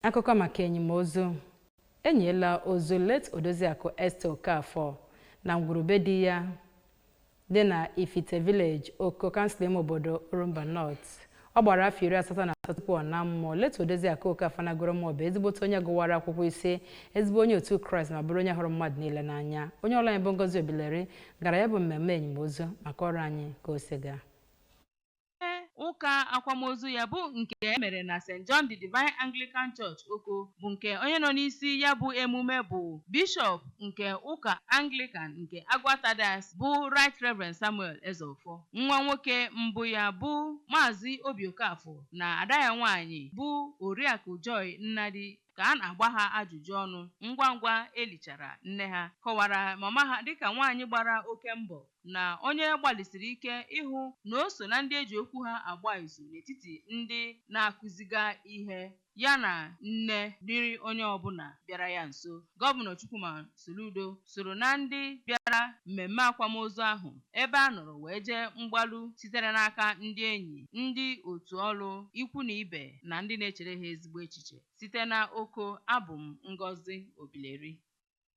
Akụkọ maka enyimozu. Enyela ozu late Odoziakụ Esther Okafor na ngwurube di ya dị na Ifite Village, Oko, kansụl ime obodo Orumba North. Ọ gbara afọ 83 tupu ọ na mmụọ. Late Odoziakụ Okafor nagoro mmụọ bụ ezigbote onye gụwara akwụkwọ ise, ezigbo onye otu Kraịst, ma bụrụ onye hụrụ mmadụ niile n'anya. Onye ọrụ anyị bụ Ngozi Obileri gara ya bụ mmemme enyimozu maka ọrụ anyị ka o si gaa. Ụka akwamozu ya bụ nke e mere na St. John the Divine Anglican Church, Oko, bụ nke onye nọ n'isi ya bụ emume bụ Bishọp nke ụka Anglican nke Aguata Diocese, bụ Right Reverend Samuel Ezeofor. Nwa nwoke mbụ ya bụ Maazị Obi Okafor na ada ya nwaanyị bụ Oriakụ Joy Nnadi, ka a na-agba ha ajụjụ ọnụ ngwa ngwa elichara nne ha, kọwara mama ha dịka nwaanyị gbara oke mbọ na onye gbalịsiri ike ịhụ na o so na ndị eji okwu ha agba izu n'etiti ndị na-akụziga ihe, ya na nne dịrị onye ọbụla bịara ya nso. Gọvanọ Chukwuma Soludo soro na ndị bịara mmemme akwamozu ahụ, ebe a nọrọ wee jee mgbalu sitere n'aka ndị enyi, ndị otu ọrụ, ikwu na ibe na ndị na-echere ha ezigbo echiche. Site na Oko, abụ m Ngozi Obileri.